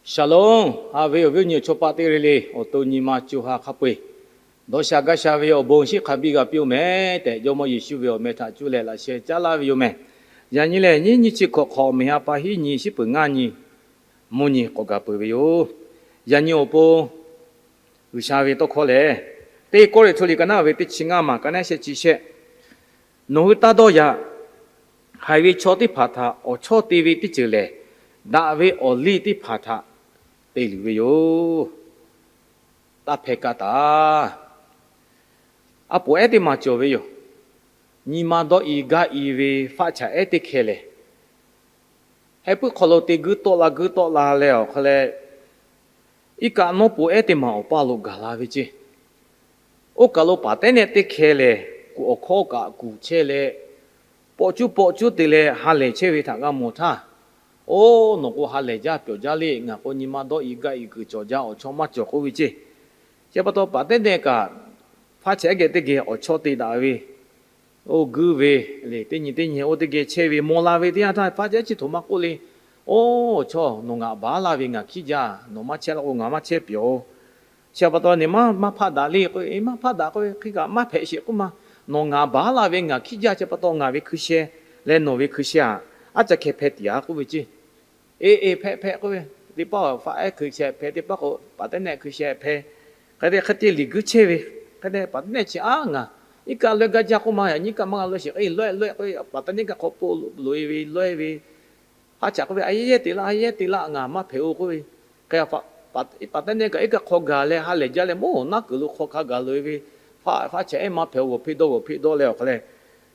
Shalom, haꞈ ve awˬ viˉ awˬ nyi chaw paˆ teˇ g'aˇ le le, awˬ to nyi ma co ha hk'a peu-eˬ dawˇ sha gaˇ sha ve awˬ bon shiˉ hk'a biˇ g'a piˇ-oˬ meh tehꞈ, Jawˇmawˇ Yeˍsuˆ ve awˬ meh htaꞈ cuˇ leh laꞈ sheh caˉ laˇ ve yoˬ meh. Yaꞈ nyi lehˬ, nyiˇ nyiˇ chi hkawꞈ hk'awꞈ, meˍ ha pa hiˉ nyi, shiˉ peuˍ ngaˇ nyi, mvuhˇ nyi k'awꞈ gaˬ peuˬ ve yoˬ. Yaꞈ nyi awˬ pon G'uiˬsha ve tawˇ hkawˇ lehˬ, Teˇ Kawˇrenˍhtuˆ liꞈ ka naˉ ve teˇ chi ngaˇ maˬ, ka naˉ sheh chi shehˆ, nawˬ hui taˇ dawˇ yaꞈ. Haiˬ ve chaw teˇ hpaˍ htaꞈ awˬ chawˇ te ve teˇ ceuˬ lehˬ, daꞈ ve awˬ liˇ teˇ hpaˍ htaꞈ te luˬ ve yoˬ. Taˇ hpeh kaˇ taˍ. A poˍ ehˉ teˇ maˬ cawˬ ve yoˬ. Nyi ma dawˇ i gaˇ i ve faˆ chaꞈ ehˉ teˇ hkeh lehˬ, heh puiˉ hk'aw lo te guiˇ tawˆ la guiˇ tawˆ la leh awˬ hk'aw leh, iˉ kaˆ nawˉ po ehˉ teˇ maˬ awˬ paˇ lo gaˬ la ve ceˇ. Oˇ kaˬ lo paˍ tehˉ nehˆ teˇ hkeh lehˬ, kuˬ awˬ hkawˇ kaꞈ kuˬ chehˇ leh, pawˆ cuˉ pawˆ cuˉ te leh ha lehˬ chehˇ ve htaꞈ g'a mawˬ htaˇ, Oˇ, nawˬ k'o ha lehˬ jaˇ pyawˬ jaˇ le. Ngaˬ k'o nyi ma dawˇ i gaˇ i kuiˬ cawˬ jaˇ, awˬ chawˇ maˇ cawˬ k'oˆ ve ceˇ. Chi pa taw paˍ tehˉ nehˆ kaꞈ faˆ chaꞈ ehˉ geh teˇ geh awˬ chawˇ te daꞈ ve, oˇ guiˇ ve le, teˇ nyi teˇ nyi oˇ teˇ geh chehˇ ve mawˬ la ve teˇ yanˇ htaˇ, faˆ chaꞈ ehˉ chi htoꞈ ma k'oˆ le. Oˇ, chaw, nawˬ ngaˬ baˬ laˇ ve ngaˬ hkiˉ jaˇ, nawˬ maˇ chehˇ la k'o ngaˬ maˇ chehˇ pyawˬ. Chi pa taw nawˬ maˇ maˇ hpaˆ daꞈ le k'o, maˇ hpaˆ daꞈ k'oˆ ve, hk'e kaꞈ maˇ hpehꞈ sheˍ k'oˆ ma. Nawˬ ngaˬ baˬ laˇ ve ngaˬ hkiˉ jaˇ. Chi pa taw ngaˬ ve hkui sheh leh nawˬ ve hkui sheh aꞈ, aˉ ca hkeh hpeh tiˍ-a k'oˆ ve ceˇ. Eˬ eˬ, hpehꞈ hpehꞈ k'oˆ ve, teˇ paˉ faˆ ehˉ hkui sheh hpeh, teˇ paˉ k'o paˍ tehˉ nehˆ hkui sheh hpeh. Hk'e te hk'e te liꞈ guiˇ chehˇ ve, hk'e te paˍ tehˉ nehˆ chi aˉ ngaˬ iˉ kaˆ lawehˇ gaˇ jaˇ k'oˆ ma. Yaꞈ nyi iˉ kaˆ maˇ g'a lawehˇ sheˍ k'o, lawehˇ lawehˇ k'oˆ ve, paˍ tehˉ nehˆ kaꞈ hk'aw po loꞈ-e ve lawehˇ ve, faˆ chaꞈ k'oˆ ve, a yehˇ yehˇ te laˇ, a yehˇ yehˇ te laˇ, ngaˬ maˇ hpehꞈ-o k'oˆ ve. Hk'e paˍ tehˉ nehˆ kaꞈ iˉ kaˆ hk'aw gaˬ leh ha lehˬ jaˇ leh, moˇ naˉ kuiˬ lo hk'aw hk'a gaˬ loꞈ-e ve, faˆ chaꞈ ehˉ maˇ hpehꞈ-o, g'awˬ hpeˆ dawˇ g'awˬ hpeˆ dawˇ leh awˬ hk'aw leh,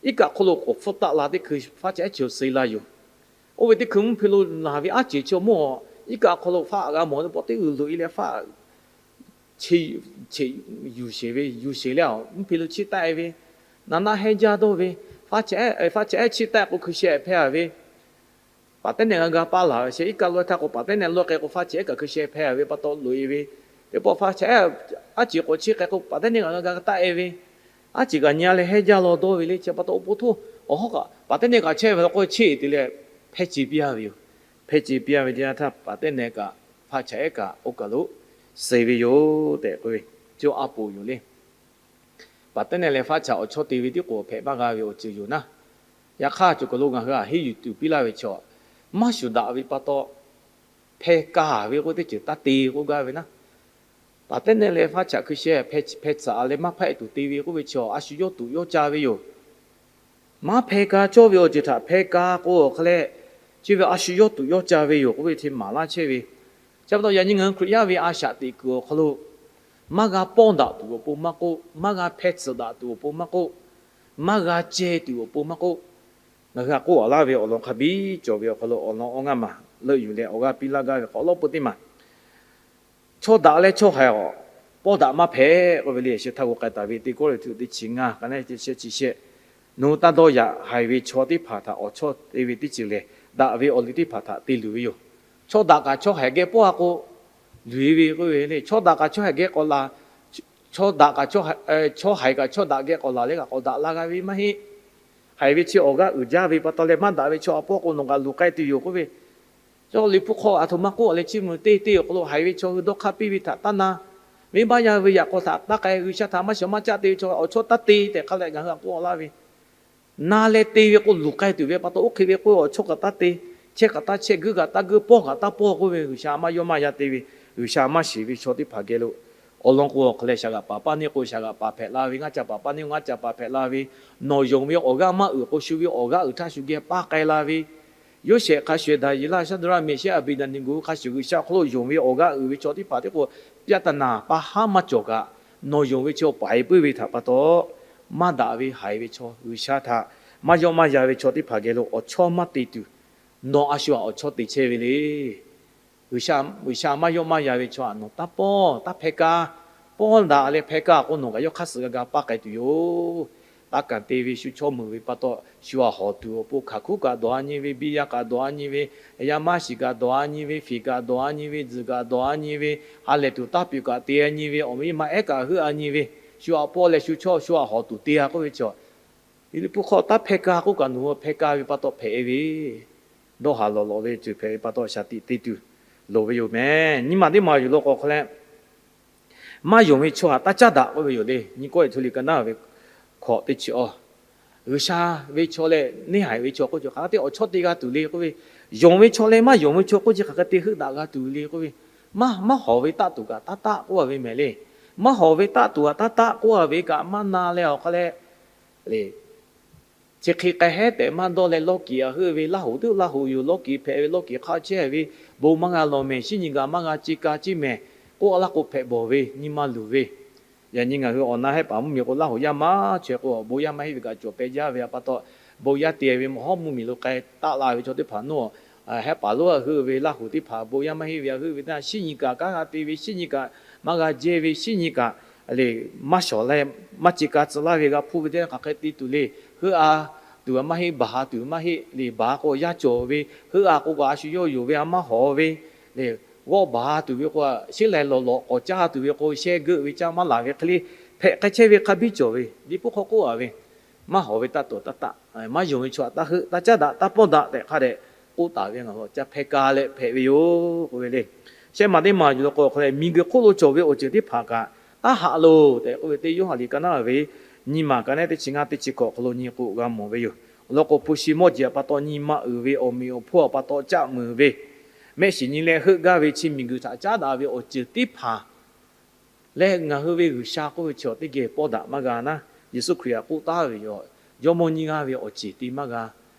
iˉ kaˆ hk'oˆ lo k'awꞈ hpfuhˇ taˆ la teˇ hkui faˆ chaꞈ ehˉ chi suh la yoˬ. Oˇ ve teˇ hkui mvuhˇ hpe lo naˬ ve aˉ ceˬ chi mawˇ, iˉ kaˆ hk'aw lo faˆ g'a mawˬ teˇ pawˆ teˇ g'uiˬ loꞈ-e leh faˆ cheꞈ yuˬ sheˍ ve, yuˬ sheˍ leh mvuhˇ hpe lo chiˇ taˆ-e ve, naˍ naˆ hehnˇ jaˇ dawˇ ve, faˆ chaꞈ ehˉ chiˇ taˆ k'o hkui sheh hpeh-a ve, paˍ tehˉ nehˆ g'a ga paˇ laˬ ve sheˍ. Iˉ kaˆ lawehˇ htaˇ k'o paˍ tehˉ nehˆ lawehˇ k'ai k'o faˆ chaꞈ ehˉ kaꞈ hkui sheh hpeh-a ve pa taw loꞈ-e ve, teˇ pawˆ faˆ chaꞈ ehˉ aˉ ceˬ k'awꞈ chiˇ k'ai k'o paˍ tehˉ nehˆ g'a ga taˆ-e ve, aˉ ceˬ kaꞈ nyi-a leh hehnˇ jaˇ law dawˇ ve le. Chi pa taw awˬ pon htoˇ awˬ hawˉ kaꞈ paˍ tehˉ nehˆ kaꞈ chehˇ ve law k'o cheˇ te leh hpehˇ ce piˇ-a ve yoˬ. Hpehˇ ce piˇ-a ve teˇ yanˇ htaˇ paˍ tehˉ nehˆ kaꞈ faˆ chaꞈ ehˉ kaꞈ oˇ kaˬ lo suh ve yoˬ tehꞈ k'oˆ ve, co a poˍ yoˬ le. Paˍ tehˉ nehˆ leh faˆ chaꞈ awˬ chawˇ te ve tiˉ k'o hpehꞈ maˇ g'a ve awˬ ceuˬ yoˬ naˉ. Yaꞈ hk'aˇ cawˬ kaˬ lo ngaˬ hui aꞈ henˇ yuˬ tuˬ piˇ laˇ ve chaw, maˇ shuˍ daꞈ ve pa taw, hpeh kaˇ ve k'oˆ teˇ ceuˬ taˇ te k'oˆ gaˇ ve naˉ. Paˍ tehˉ nehˆ leh faˆ chaꞈ hkui sheh hpeh tsuhꞈ leh maˇ hpehˇ tuˬ te ve k'oˆ ve chaw, a shu yawˇ tuꞈ yawˇ ca ve yoˬ. Maˇ hpeh ka cawˇ ve awˬ ceuˬ htaꞈ hpeh ka k'o awˬ hk'a leh, chi ve a shu yawˇ tuꞈ yawˇ ca ve yoˬ k'oˆ ve hte maˍ laˇ chehˇ ve. Chi pa taw yaꞈ nyi ngaˬ hui Hkriꞈ yaˇ ve a shaꞈ teꞈ kuiˬ awˬ hk'aw lo, maˇ g'a pawˇ daꞈ tuˬ awˬ pon maˇ k'oˆ, maˇ g'a hpeh tsuhꞈ daꞈ tuˬ awˬ pon maˇ k'oˆ, maˇ g'a ceh tuˬ awˬ pon maˇ k'oˆ, ngaˬ hui a k'oˆ a laˇ ve awˬ lawn hk'a biˇ cawˬ ve awˬ hk'aw lo awˬ lawn awˬ ngaˇ maˬ leuˆ yuˬ leh awˬ g'aˇ piˇ laˇ gaˇ ve hk'aw lawˇ peuˬ teˇ maˬ, chaw daꞈ leh chaw haiˬ awˬ pawˇ daꞈ maˇ hpehꞈ k'oˆ ve le. Sheh htaˇ k'o k'ai taˍ ve Teˇ Kawˇrenˍhtuˆ teˇ chi ngaˇ, ka naˉ sheh chi shehˆ, nawˬ hui taˇ dawˇ yaꞈ. Haiˬ ve chaw teˇ hpaˍ htaꞈ awˬ chawˇ te ve teˇ ceuˬ lehˬ, daꞈ ve awˬ liˇ teˇ hpaˍ htaꞈ te luˬ ve yoˬ. Chaw daꞈ kaꞈ chaw haiˬ geh pawˇ-a k'o, luˬ-e ve k'oˆ ve le. Chaw daꞈ kaꞈ chaw haiˬ geh k'awꞈ laˬ, chaw daꞈ kaꞈ chaw haiˬ kaꞈ chaw daꞈ geh k'awꞈ laˬ leh kaꞈ k'awꞈ daꞈ la g'a ve maˇ heˆ. Haiˬ ve chi awˬ g'aˇ uiˍ jaˇ ve pa taw leh, maˇ daꞈ ve chaw a pawˇ k'o nawˬ kaꞈ luˬ k'ai tuˬ yoˬ k'oˆ ve, chaw liꞈ hpu hk'aw aˬ htoꞈ ma k'oˆ leh chiˇ mvuh teˇ teˇ awˬ hk'aw lo haiˬ ve chaw hui dawˇ hk'aˇ piˇ ve htaꞈ taˇ na. Venˇbaˆ yaˇ ve yaꞈ k'aw htaꞈ taˇ k'ai, G'uiˬsha htaꞈ maˇ shawˍ maˇ caˆ te ve chaw awˬ chawˇ taˇ te tehꞈ hk'a leh ngaˬ hui a k'oˆ laˇ ve, na leh te ve k'o luˬ k'ai tuˬ ve pa taw, oˇ hk'e ve k'o awˬ chawˇ kaꞈ taˇ te, chehˇ kaꞈ taˇ chehˇ, guiˇ kaꞈ taˇ guiˇ, pawˇ kaꞈ taˇ pawˇ k'oˆ ve, G'uiˬsha maˇ yawˇ maˇ yaˇ te ve, G'uiˬsha maˇ shiˍ ve chaw teˇ hpaˍ geh lo, awˬ lawn k'o awˬ hk'a leh shaˍ g'aꞈ paˍ paˇ neˇ k'o shaˍ g'aꞈ paˍ hpehꞈ la ve, ngaˇ ca paˍ paˇ neˇ ngaˇ ca paˍ hpehꞈ la ve, nawˬ yonˍ ve awˬ g'aˇ maˇ uiˍ k'o shu ve awˬ g'aˇ uiˍ htaˇ shu geh paˇ k'ai la ve, Yoˇsehꞈ hk'a shuˍ, Daˍyeˍlaˆ, Shaˇdraˆ, Meˍshehˇ, Aˍbeˍdaˍneˍgoˍ hk'a shuˍ G'uiˬsha awˬ hk'aw lo yonˍ ve awˬ g'aˇ uiˍ ve chaw teˇ hpaˍ tiˉ k'o, pyaˆ taˇ naˍ pa haˉ maˇ cawˬ kaꞈ, nawˬ yonˍ ve chaw paˍ-e puiˉ ve htaꞈ pa taw, maˇ daꞈ ve haiˬ ve chaw, G'uiˬsha htaꞈ maˇ yawˇ maˇ yaˇ ve chaw teˇ hpaˍ geh lo awˬ chawˇ maˇ te tuˬ, nawˬ a shu aꞈ awˬ chawˇ te chehˇ ve le. G'uiˬsha, G'uiˬsha maˇ yawˇ maˇ yaˇ ve chaw aꞈ nawˬ taˇ pawˇ taˇ hpeh kaˇ, pawˇ daꞈ leh hpeh kaˇ k'o nawˬ kaꞈ yawˇ hk'aˇ suh g'a ga paˇ k'ai tuˬ yoˬ. Taˇ kanˍ te ve shu chawˇ meuˍ ve pa taw, shu aꞈ hawˍ tuˬ awˬ pon hkaˍ hkuˉ kaꞈ dawˬ-a nyi ve, biˇ yaˇ kaꞈ dawˬ-a nyi ve, yaˇ maˇ shiˍ kaꞈ dawˬ-a nyi ve, feˍ kaꞈ dawˬ-a nyi ve, tzuhˬ kaꞈ dawˬ-a nyi ve, ha lehˬ tuˬ taˇ piˬ kaꞈ te-a nyi ve, awˬ miˇ ma ehˉ kaꞈ heuˆ-a nyi ve, shu aꞈ pawˇ leh shu chawˇ shu aꞈ hawˍ tuˬ te-a k'oˆ ve chaw, liꞈ hpu hk'aw taˇ hpeh kaˇ k'oˆ kaꞈ nawˬ hui hpeh kaˇ ve pa taw hpehꞈ-e ve, dawˇ haˍ lawˬ lawꞈ ve ceuˬ hpehꞈ ve pa taw shaˍ tiꞈ te tuˬ, loˍ ve yoˬ mehˍ. Nyi maˬ teˇ maˬ yuˬ lo k'o hk'aw leh, maˇ yonˍ ve chaw htaꞈ taˇ caˉ daꞈ k'oˆ ve yoˬ le. Nyi kawˆ e hto liꞈ ka naˉ ve hkawꞈ teˇ chi awˬ, G'uiˬsha ve chaw leh neˇ haiˬ ve chaw k'oˆ chi hk'aˬ hk'e te awˬ chawˇ te g'a tuˬ le k'oˆ ve, yonˍ ve chaw leh maˇ yonˍ ve chaw k'oˆ chi hk'aˬ hk'e te heuˆ daꞈ g'a tuˬ le k'oˆ ve, maˇ maˇ hawˍ ve taˆ tuˬ kaꞈ taˇ taˆ k'oˆ a ve mehˍ le. Maˇ hawˍ ve taˆ tuˬ kaꞈ taˇ taˆ k'oˆ a ve kaꞈ maˇ na leh awˬ hk'a leh, le, chi hk'e k'ai hehˉ tehꞈ maˇ dawˇ leh lawˇ kiˍ a heuˆ ve Laˇ hoꞈ teˇ Laˇ hoꞈ yoˬ, lawˇ kiˍ hpehꞈ ve lawˇ kiˍ hk'a chehˇ ve bon maˇ g'a lawˬ mehˍ, shinˉ nyi gaˬ maˇ g'a ce ka ceˇ mehˍ k'oˆ a laˇ k'o hpehꞈ bawˬ ve nyi ma luˬ ve. Yaꞈ nyi ngaˬ hui awˬ na hehˉ paˍ mvuhˇmiˬ k'o Laˇ hoꞈ yaˇ maˇ chaweh k'o bon yaˇ maˇ heˆ ve kaꞈ cawˬ peh jaˇ ve a pa taw, bon yaˇ te ve mvuhˇmiˬ lo k'ai taˆ la ve chaw teˇ hpaˍ nawˇ hehˉ paˍ lonˉ a heuˆ ve Laˇ hoꞈ teˇ hpaˍ bon yaˇ maˇ heˆ ve a heuˆ ve teˇ shinˉ nyi kaꞈ kanˉ g'a te ve, shinˉ nyi kaꞈ maˇ g'a jehˇ ve, shinˉ nyi kaꞈ le maˇ shawˍ leh maˇ ce ka tcuh laˇ ve g'a hpuˇ ve teˇ hk'aˬ hk'e te tuˬ le. Heuˆ a tuˬ a maˇ heˆ, baˬ a tuˬ maˇ heˆ le. Baˬ a k'o yaˇ cawˬ ve, heuˆ a k'o k'o a shu yawˇ yonˍ ve a maˇ hawˍ ve le. G'awˇ baˬ a tuˬ ve k'o, sheˉ lai lawˬ lawꞈ k'awꞈ caˇ tuˬ ve k'o, sheh geuˆ ve caˇ maˇ laˬ ve hk'e le, hpehꞈ k'ai chehˇ ve hk'a biˇ cawˬ ve. Liꞈ hpu hk'aw k'oˆ a ve, maˇ hawˍ ve taˆ tuˬ taˇ taˆ, maˇ yonˍ ve chaw htaꞈ taˇ heuˆ, taˇ caˉ daꞈ, taˇ pawˇ daꞈ tehꞈ hk'a dehꞈ k'oˆ taˍ ve ngaˬ hui ca hpeh ka leh hpehꞈ ve yoˬ k'oˆ ve le. Shehˆ maˬ teˇ maˬ yuˬ lo k'o hk'a leh, miˬguiˬ hk'oˆ lo cawˬ ve awˬ ceuˬ teˇ hpaˍ kaꞈ taˇ haꞈ loˬ tehꞈ k'oˆ ve teˇ Yoˇhanˬ liꞈ ka naˉ ve nyi maˬ ka naˉ teˇ chi ngaˇ teˇ chi hkawꞈ hk'aw lo nyi k'o g'a mawˬ ve yoˬ. Awˬ lawn k'o, hpu shi mawˇ jeˬ a pa taw nyi ma uiˍ ve awˬ meꞈ awˬ hponˇ a pa taw caˆ meuˍ ve, mehˆ shiˍ nyi leh heuˆ gaˇ ve chi miˬguiˬ htaꞈ caˉ daꞈ ve awˬ ceuˬ teˇ hpaˍ leh ngaˬ hui ve G'uiˬsha k'oˆ ve chaw teˇ geh pawˇ daꞈ maˇ g'a naˉ, Yeˍsuˆ Hkriꞈ htaꞈ k'oˆ taˍ ve yoˬ. Jawˇmawˇ nyi g'aˇ ve awˬ ceuˬ te maˇ g'a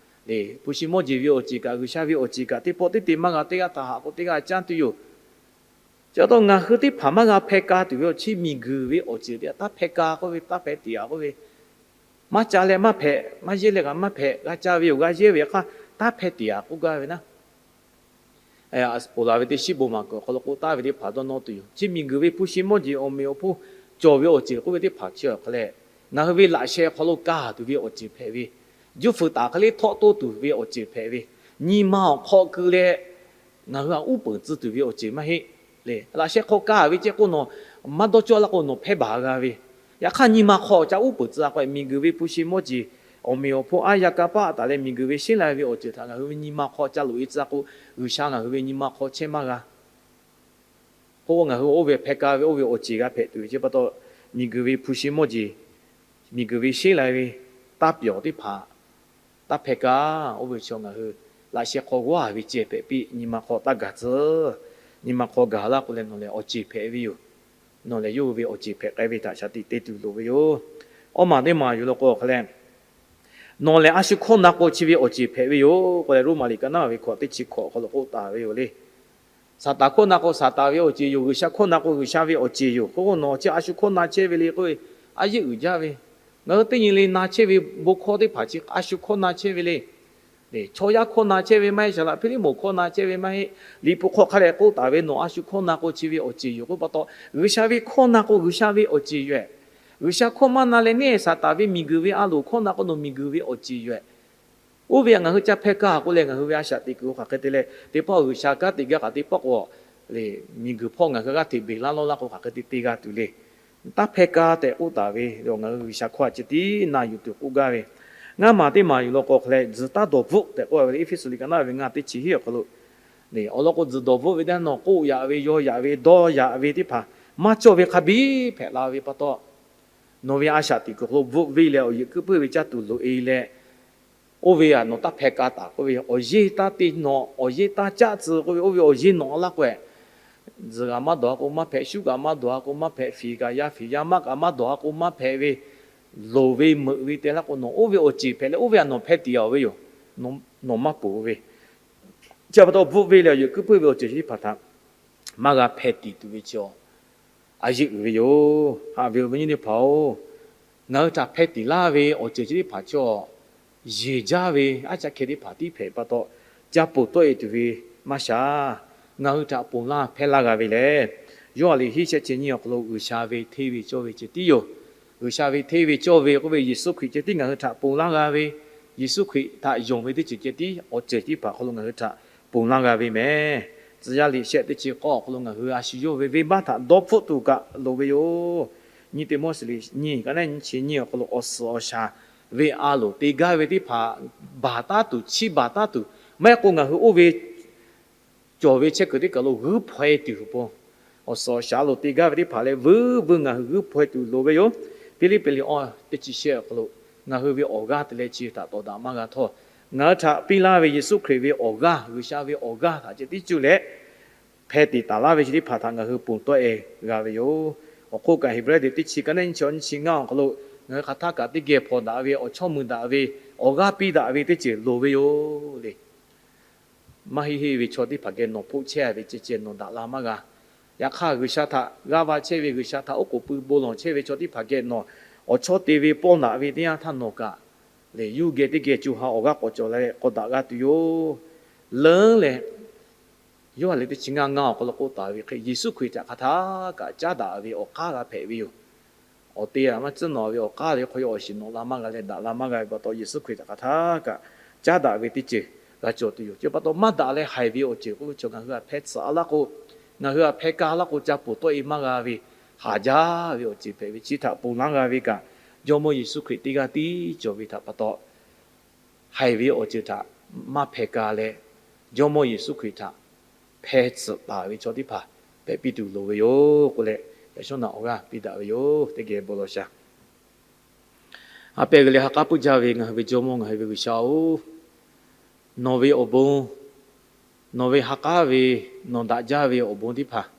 le. Hpu shi mawˇ jeˬ ve awˬ ceuˬ kaꞈ, G'uiˬsha ve awˬ ceuˬ kaꞈ teˇ pawˆ teˇ te maˇ g'a, teˇ g'aˇ htaꞈ haꞈ k'o teˇ g'aˇ caˇ tuˬ yoˬ. Chi pa taw ngaˬ hui teˇ hpaˍ maˇ g'a hpeh ka tuˬ ve awˬ chi miˬguiˬ ve awˬ ceuˬ teˇ htaꞈ taˇ hpeh ka k'oˆ ve, taˇ hpeh tiꞈ a k'oˆ ve, maˇ ca leh maˇ hpehꞈ, maˇ yehˇ leh kaꞈ maˇ hpehꞈ, g'a ca ve yoˬ, g'a yehˇ ve hk'aˇ taˇ hpeh tiꞈ a k'oˆ gaˇ ve naˉ. Ponˬ laˬ ve teˇ shiˉ bon maˍ kuiˬ awˬ hk'aw lo k'oˆ taˍ ve teˇ hpaˍ dawˇ nawˇ tuˬ yoˬ. Chi miˬguiˬ ve hpu shi mawˇ jeˬ awˬ meꞈ awˬ hponˇ cawˬ ve awˬ ceuˬ k'oˆ ve teˇ hpaˍ chi awˬ hk'a leh, ngaˬ hui ve laꞈ sheh hk'aw lo kaˇ tuˬ ve awˬ ceuˬ hpehꞈ ve, juˇ fuiˍ taˍ hk'e le htawˆ toˇ tuˬ ve awˬ ceuˬ hpehꞈ ve, nyi ma awˬ hk'aw keu leh ngaˬ hui htaꞈ uˉ peunˍ tcuh tuˬ ve awˬ ceuˬ maˇ heˆ le. Laꞈ sheh hk'aw kaˇ ve ceh k'o nawˬ maˇ dawˇ cawˇ laˇ k'o nawˬ hpehˇ baˬ g'a ve, yaꞈ hk'aˇ nyi ma hk'aw ca uˉ peunˍ tcuh a k'o, miˬguiˬ ve hpu shi mawˇ jeˬ awˬ meꞈ awˬ hponˇ aˉ yaˇ kanˇ paˆ taˍ leh miˬguiˬ ve sheˉ lai ve awˬ ceuˬ htaꞈ ngaˬ hui ve nyi ma hk'aw ca loꞈ e tcuh a k'o, G'uiˬsha ngaˬ hui ve nyi ma hk'aw chehˇ maˇ g'a. K'o ngaˬ hui oˇ ve hpeh ka ve oˇ ve awˬ ceuˬ g'a hpehꞈ tuˬ ve chi pa taw, miˬguiˬ ve hpu shi mawˇ jeˬ, miˬguiˬ ve sheˉ lai ve taˇ pyawˬ teˇ hpaˍ taˇ hpeh ka. Oˇ ve chaw ngaˬ hui laꞈ sheh hk'aw g'awˇ a ve ceh hpehꞈ piˇ, nyi ma hk'aw taˇ gaˬ tcuh. Nyi ma hk'aw gaˬ laˇ k'o leh nawˬ lehˬ awˬ ceuˬ hpehꞈ ve yoˬ. Nawˬ lehˬ yawˇ hui ve awˬ ceuˬ hpehꞈ k'ai ve htaꞈ shaˍ tiꞈ te tuˬ loˍ ve yoˬ. Awˇ maˬ teˇ maˬ yuˬ lo k'o hk'a leh, nawˬ lehˬ a shu hkawˇ na k'o chi ve awˬ ceuˬ hpehꞈ ve yoˬ k'oˆ leh, Roˉmaꞈ liꞈ ka naˉ ve hkawꞈ teˇ chi hkawꞈ hk'aw lo k'oˆ taˍ ve yoˬ le. Saˍtanˍ hkawˇ na k'o Saˍtanˍ ve awˬ ceuˬ yoˬ, G'uiˬsha hkawˇ na k'o G'uiˬsha ve awˬ ceuˬ yoˬ. K'o nawˬ chi a shu hkawˇ na chehˇ ve le k'oˆ ve, a yeˇ uiˍ jaˇ ve. Ngaˬ hui teˇ nyi le na chehˇ ve bon hkawˇ teˇ hpaˍ chi a shu hkawˇ na chehˇ ve le. Chaw yaˇ hkawˇ na chehˇ ve maˇ heˆ, Saˍ laꞈ Hpiˇliˇmonˍ hkawˇ na chehˇ ve maˇ heˆ. Liꞈ hpu hk'aw hk'a dehꞈ k'oˆ taˍ ve, nawˬ a shu hkawˇ na k'o chi ve awˬ ceuˬ yoˬ k'oˆ pa taw, G'uiˬsha ve hkawˇ na k'o G'uiˬsha ve awˬ ceuˬ yoˬ. G'uiˬsha hkawˇ maˇ na leh neˇ Saˍtanˍ ve miˬguiˬ ve a loˍ hkawˇ na k'o nawˬ miˬguiˬ ve awˬ ceuˬ yoˬ. Oˇ ve htaꞈ ngaˬ hui ca hpeh ka k'oˆ leh ngaˬ hui ve a shaꞈ teꞈ kuiˬ hk'aˬ hk'e te leh, teˇ pawˆ G'uiˬsha kanˉ te gaˇ kaꞈ teˇ pawˆ k'o, miˬguiˬ hpawˇ ngaˬ hui g'aˇ hteꞈ beˬ laˇ lawˇ laˇ k'o hk'aˬ hk'e te te g'a tuˬ le. Taˇ hpeh ka tehꞈ k'oˆ taˍ ve, ngaˬ hui G'uiˬsha hkawˇ a ceh tiˉ na yuˬ tuˬ k'oˆ gaˇ ve. Ngaˇ maˬ teˇ maˬ yuˬ lo k'o hk'a leh, tzuhˬ taˇ dawˬ bvuhˆ tehꞈ k'oˆ ve le. Eˇfeˇsuꞈ liꞈ ka naˉ ve ngaˇ teˇ chi hiˉ awˬ hk'aw lo, awˬ lawn k'o tzuhˬ dawˬ bvuhˆ ve teˇ nawˬ k'oˆ yaꞈ ve, yaw yaꞈ ve, dawˇ yaꞈ ve teˇ hpaˍ maˇ cawˇ ve hk'a biˇ hpehꞈ la ve pa taw, nawˬ ve a shaꞈ teꞈ kuiˬ hk'aw lo bvuhˆ ve leh awˬ yeˬ kuiˉ puiˇ ve caˇ tuˬ loꞈ e leh, oˇ ve htaꞈ nawˬ taˇ hpeh ka taˍ k'oˆ ve, awˬ yeˇ taˇ te nawˬ, awˬ yeˇ taˇ caˆ tcuh k'oˆ ve, oˇ ve awˬ yeˇ nawˬ a laˇ k'o, tzuhˬ kaꞈ maˇ dawˬ a k'o maˇ hpehꞈ, shuˉ kaꞈ maˇ dawˬ a k'o maˇ hpehꞈ, fiˍ kaꞈ yaˇ fiˍ yaˇ maˇ kaꞈ maˇ dawˬ a k'o maˇ hpehꞈ ve, loˍ ve meuꞈ ve te laˇ k'o nawˬ oˇ ve awˬ ceuˬ hpehꞈ leh oˇ ve htaꞈ nawˬ hpeh tiꞈ a ve yoˬ. Nawˬ maˇ ponˬ ve, chi pa taw bvuhˆ ve leh awˬ yeˬ kuiˉ puiˇ ve awˬ ceuˬ chi teˇ hpaˍ htaꞈ maˇ g'a hpeh tiꞈ tuˬ ve chi a yeˇ uiˍ ve yoˬ. Haꞈ ve awˬ viˉ nyi teˇ hpaˍ-oˬ, ngaˬ hui htaꞈ hpeh tiꞈ laˇ ve awˬ ceuˬ chi teˇ hpaˍ chaw yeˬ jaˇ ve aˉ caˆ hkeh teˇ hpaˍ tiˉ hpehꞈ pa taw, ca ponˬ tawˆ e tuˬ ve maˇ shaˍ. Ngaˬ hui htaꞈ ponˬ laˇ hpehˇ laˇ g'a ve lehˬ, Yoˇhanˬ liꞈ hiˉ shehˆ chi nyiˇ awˬ hk'aw lo G'uiˬsha ve hteˇ ve cawˇ ve ceh tiˉ yoˬ. G'uiˬsha ve hteˇ ve cawˇ ve k'oˆ ve Yeˍsuˆ Hkriꞈ ceh tiˉ ngaˬ hui htaꞈ ponˬ laˇ g'a ve, Yeˍsuˆ Hkriꞈ htaꞈ yonˍ ve teˇ ceuˬ ceh tiˉ awˬ ceuˬ teˇ hpaˍ awˬ hk'aw lo ngaˬ hui htaꞈ ponˬ laˇ g'a ve mehˍ. Tcuh yaˇ liꞈ shehˆ teˇ chi k'awˇ awˬ hk'aw lo ngaˬ hui a shu yawˇ ve venˇbaˆ htaꞈ dawˇ hpfuhˆ tuˬ kaꞈ loˍ ve yoˬ. Nyiˇ Tiˆmoˉseˍ liꞈ nyiˇ ka naˉ nyiˇ chi nyiˇ awˬ hk'aw lo awˬ suhˍ awˬ shaˍ ve a loˍ te gaˇ ve teˇ hpaˍ baˬ taˉ tuˬ, chiˇ baˬ taˉ tuˬ, maˇ heˆ k'o ngaˬ hui oˇ ve cawˬ ve chehˇ kuiˬ teˇ kaˬ lo g'uiˇ hpaw-e tuˬ awˬ pon, awˬ suhˍ awˬ shaˍ lo te gaˇ ve teˇ hpaˍ leh vuiˬ vuiˬ ngaˬ hui g'uiˇ hpaw-e tuˬ loˍ ve yoˬ. Hpiˇliˇpiˆ liꞈ awˇ teˇ chi shehˆ awˬ hk'aw lo ngaˬ hui ve awˬ g'aˇ te leh chi htaꞈ tawˍ daꞈ maˇ g'a htawˇ, ngaˬ hui htaꞈ piˇ laˇ ve Yeˍsuˆ Hkriꞈ ve awˬ g'aˇ, G'uiˬsha ve awˬ g'aˇ htaꞈ ceh tiˉ cuˇ leh hpeh tiꞈ taˍ laˇ ve chi teˇ hpaˍ htaꞈ ngaˬ hui ponˬ tawˆ-e g'a ve yoˬ. Awˬ hk'oˆ kaꞈ Heˍbrehˇ teˇ chi ka neˉ nyiˇ chi awˇ nyiˇ chi ngaˇ awˬ hk'aw lo ngaˬ hui hk'aˬ htaˇ kaꞈ teˇ geh hpawnˬ daꞈ ve, awˬ chawˇ mui daꞈ ve, awˬ g'aˇ piˇ daꞈ ve teˇ ceuˬ loˍ ve yoˬ le. Maˇ heˆ heˆ ve chaw teˇ hpaˍ geh nawˬ hpoˆ chehˇ ve ceh ceh nawˬ daꞈ la maˇ g'a. Yaꞈ hk'aˇ, G'uiˬsha htaꞈ g'aˇ va chehˇ ve, G'uiˬsha htaꞈ oˉ k'oˍ pui bon lawˬ chehˇ ve chaw teˇ hpaˍ geh nawˬ awˬ chawˇ te ve pawˇ naꞈ ve teˇ yanˇ htaˇ nawˬ kaꞈ lehˬ, yawˇ geh teˇ geh co ha awˬ g'aˇ k'awꞈ cawˬ leh k'awꞈ daꞈ g'a tuˬ yoˬ. Leuˉ leh, Yoˇhanˬ liꞈ teˇ chi ngaˇ ngaˇ awˬ hk'aw lo k'oˆ taˍ ve hk'e, Yeˍsuˆ Hkriꞈ htaꞈ hk'aˬ htaˇ kaꞈ caˉ daꞈ ve awˬ k'aˉ g'a hpehꞈ ve yoˬ. Awˬ te aꞈ maˇ tcuhˉ nawꞈ ve awˬ k'aˉ leh hk'aw yawˇ awˬ shiˍ nawꞈ la maˇ g'a leh daꞈ la maˇ g'a ve pa taw, Yeˍsuˆ Hkriꞈ htaꞈ hk'aˬ htaˇ kaꞈ caˉ daꞈ ve teˇ ceuˬ g'a cawˬ tuˬ yoˬ. Chi pa taw maˇ daꞈ leh haiˬ ve awˬ ceuˬ k'oˆ ve chaw ngaˬ hui htaꞈ hpeh tsuhꞈ laˇ k'o, ngaˬ hui htaꞈ hpeh ka laˇ k'o, ca poˬ tawˆ-e maˇ g'a ve, haˍ jaˇ ve awˬ ceuˬ hpehꞈ ve chi htaꞈ ponˬ laˇ g'a ve kaꞈ, Jawˇmawˇ Yeˍsuˆ Hkriꞈ teˇ g'aˇ tiˉ cawˬ ve htaꞈ pa taw, haiˬ ve awˬ ceuˬ htaꞈ maˇ hpeh ka leh, Jawˇmawˇ Yeˍsuˆ Hkriꞈ htaꞈ hpeh tsuhꞈ taˍ ve chaw teˇ hpaˍ hpehꞈ piˇ tuˬ loˍ ve yoˬ k'oˆ leh, yaꞈ shawˉ naꞈ awˬ g'aˇ piˇ daꞈ ve yoˬ. Teˇ geh bon lawˬ shaˍ. Ha pehˇ g'uiˬ leh ha k'aˉ puiˉ jaˇ ve ngaˬ hui ve Jawˇmawˇ, ngaˬ hui ve G'uiˬsha-oˬ, nawˬ ve awˬ bon, nawˬ ve ha k'aˉ ve, nawˬ daꞈ jaˇ ve awˬ bon teˇ hpaˍ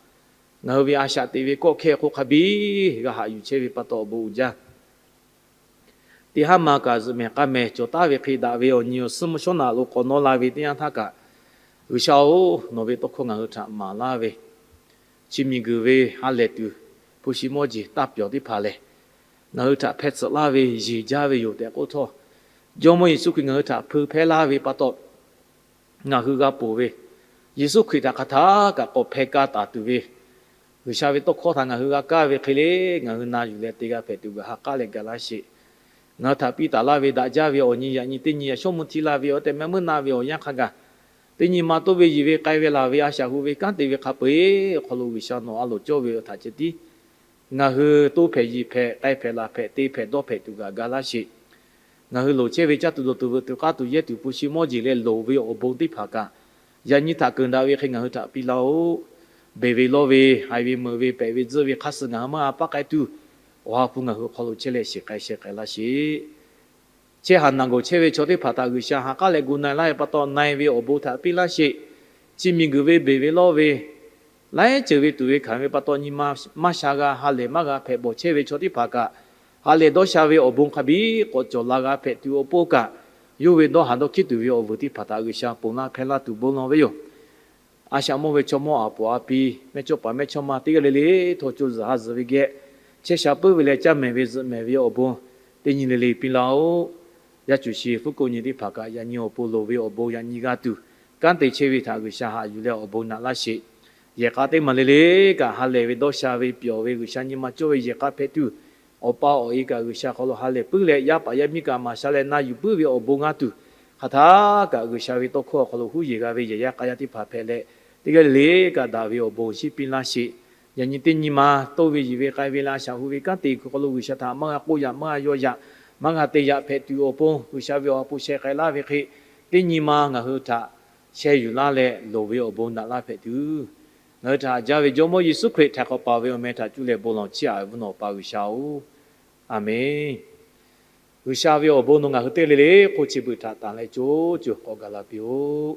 ngaˬ hui ve a shaꞈ teꞈ ve kawˆ hkehˇ hk'oˆ hk'a biˇ g'a haꞈ yuˬ chehˇ ve pa taw awˬ bon uiˍ jaˇ. Teˇ haˉ ma kaꞈ zuhꞈ mehˍ k'a mehˍ cawˬ taˍ ve hk'e daꞈ ve awˬ nyi awˬ suhˉ mvuhˇ shawˉ naꞈ lo k'awꞈ nawˉ la ve teˇ yanˇ htaˇ kaꞈ, G'uiˬsha-oˬ, nawˬ ve tawˇ hkawˇ ngaˬ hui htaꞈ maˍ laˇ ve, chi miˬguiˬ ve ha lehˬ tuˬ, hpu shi mawˇ jeˬ taˇ pyawˬ teˇ hpaˍ lehˬ, ngaˬ hui htaꞈ hpeh tsuhꞈ laˇ ve yeˬ jaˇ ve yoˬ tehꞈ k'oˆ htawˇ, Jawˇmawˇ Yeˍsuˆ Hkriꞈ ngaˬ hui htaꞈ hpeu hpehˇ laˇ ve pa taw, ngaˬ hui g'a ponˬ ve, Yeˍsuˆ Hkriꞈ htaꞈ hk'aˬ htaˇ kaꞈ k'awꞈ hpeh ka taˍ tuˬ ve, G'uiˬsha ve tawˇ hkawˇ htaꞈ ngaˬ hui g'a kaˇ ve hk'e le, ngaˬ hui na yuˬ leh te g'a hpehꞈ tuˬ g'a ha k'aˉ leh ga laˇ sheˍ. Ngaˬ hui htaꞈ piˇ taˍ laˇ ve daꞈ jaˇ ve awˬ nyi yaꞈ nyi teˇ nyi yaꞈ shawˉ mvuhˇ htiˇ laˇ ve awˬ tehˬ meh meuˇ na ve awˬ yanˇ hk'a gaˬ, teˇ nyi ma toˇ ve yiˬ ve k'ai ve laˬ ve a shaꞈ hu ve kanˉ te ve hk'a peu-eˬ awˬ hk'aw lo G'uiˬsha nawˬ a loˍ cawˇ ve awˬ htaꞈ ceh tiˉ ngaˬ hui toˇ hpehꞈ yiˬ hpehꞈ k'ai hpehꞈ laˬ hpehꞈ te hpehꞈ dawˇ hpehꞈ tuˬ g'a ga laˇ sheˍ. Ngaˬ hui loˍ chehˇ ve caˇ tuˬ dawˬ tuˬ veuꞈ tuˬ k'aˇ tuˬ yehˇ tuˬ hpu shi mawˇ jeˬ leh loˍ ve awˬ bon teˇ hpaˍ kaꞈ, yaꞈ nyi htaꞈ keunˍ daꞈ ve hk'e ngaˬ hui htaꞈ piˇ laˇ-oˆ. Beˬ ve lawˇ ve, haiˬ ve meuˍ ve, pehꞈ ve tzuhˆ ve hk'a suh ngaˬ hui maˇ g'a paˉ k'ai tuˬ, Awˬ ha hpu ngaˬ hui awˬ hk'aw lo chehˇ leh shiˍ k'ai sheh k'ai laˇ sheˍ. Chehˇ haˍ naˬ gawˬ chehˇ ve chaw teˇ hpaˍ htaꞈ G'uiˬsha ha k'aˉ leh gu na-e laˇ ve pa taw, na-e ve awˬ bon htaꞈ piˇ laˇ sheˍ. Chi miˬguiˬ ve beˬ ve lawˇ ve, laiˉ ceuˬ ve tuˬ ve hkanˍ ve pa taw, nyi ma maˇ sha g'a ha lehˬ maˇ g'a hpehꞈ bawˬ chehˇ ve chaw teˇ hpaˍ kaꞈ, ha lehˬ dawˇ sha ve awˬ bon hk'a biˇ k'awꞈ cawˬ la g'a hpehꞈ tuˬ awˬ pon kaꞈ, yawˇ ve dawˇ haˍ dawˇ hkiˉ tuˬ ve awˬ vuiˬ teˇ hpaˍ htaꞈ G'uiˬsha ponˬ laˇ hpehˇ laˇ tuˬ bon lawˬ ve yoˬ. A shaꞈ mawˇ ve chaw mawˇ aˬ poˍ a pi, mehˇchawˇpaˍ mehˇchawˇma teˇ g'aˇ le le htawˇ, co zuhˬ ha zuhˬ ve geh chehˇ sha puiˉ ve leh, caˇ mehˍ ve zuhꞈ mehˍ ve awˬ bon teˇ nyi le le piˇ laˇ-oˆ. Yaˇ cuˬ shi fuˉ ko nyi teˇ hpaˍ kaꞈ, yaꞈ nyi awˬ pon loˍ ve awˬ bon yaꞈ nyi g'a tuˬ, kanˉ te chehˇ ve htaꞈ G'uiˬsha haꞈ yuˬ leh awˬ bon naꞈ laˇ sheˍ. Yehˬ k'a teˇ maˬ le le kaꞈ, ha lehˬ ve dawˇ sha ve pyawˬ ve G'uiˬsha nyi ma cawˇ ve yehˬ k'a hpehꞈ tuˬ, awˬ pa awˬ e kaꞈ G'uiˬsha hk'aw lo ha lehˬ puiˉ leh, yaˇ paˍ yaˇ miˇ kaꞈ maˍ sha leh na yuˬ puiˉ ve awˬ bon g'a tuˬ, hk'aˬ htaˇ kaꞈ G'uiˬsha ve tawˇ hkawˇ awˬ hk'aw lo huˉ yeˬ g'a ve yehˬ yaˇ k'a yaˇ teˇ hpaˍ hpehꞈ leh, teˇ g'aˇ le le kaꞈ daꞈ ve awˬ bon shinˉ piˇ laˇ sheˍ. Yaꞈ nyi teˇ nyi ma toˇ ve yiˬ ve k'ai ve leh a shaꞈ hu ve kanˉ te hk'aw lo G'uiˬsha htaꞈ maˇ g'a k'oˆ yaꞈ, maˇ g'a yaw yaꞈ, maˇ g'a te yaꞈ hpehꞈ tuˬ awˬ pon, G'uiˬsha ve awˬ ha hpu sheh k'ai laˇ ve hk'e, teˇ nyi ma ngaˬ hui htaꞈ sheh yuˬ laˇ leh loˍ ve awˬ bon naꞈ laˇ hpehꞈ tuˬ, ngaˬ hui htaꞈ haꞈ jaˇ ve Jawˇmawˇ Yeˍsuˆ Hkriꞈ htaiˍ hk'awꞈ paˍ ve awˬ meh htaꞈ cuˇ leh bon lawˬ chiˇ aꞈ ve mvuhˇ naw Awˬ pa G'uiˬsha-oˬ, Aˍmenˍ. G'uiˬsha ve awˬ bon nawˬ ngaˬ hui teˇ g'aˇ le le hk'oˆ chi beuꞈ htaꞈ tanˬ leh co co k'awꞈ gaˬ la piˇ-oˆ.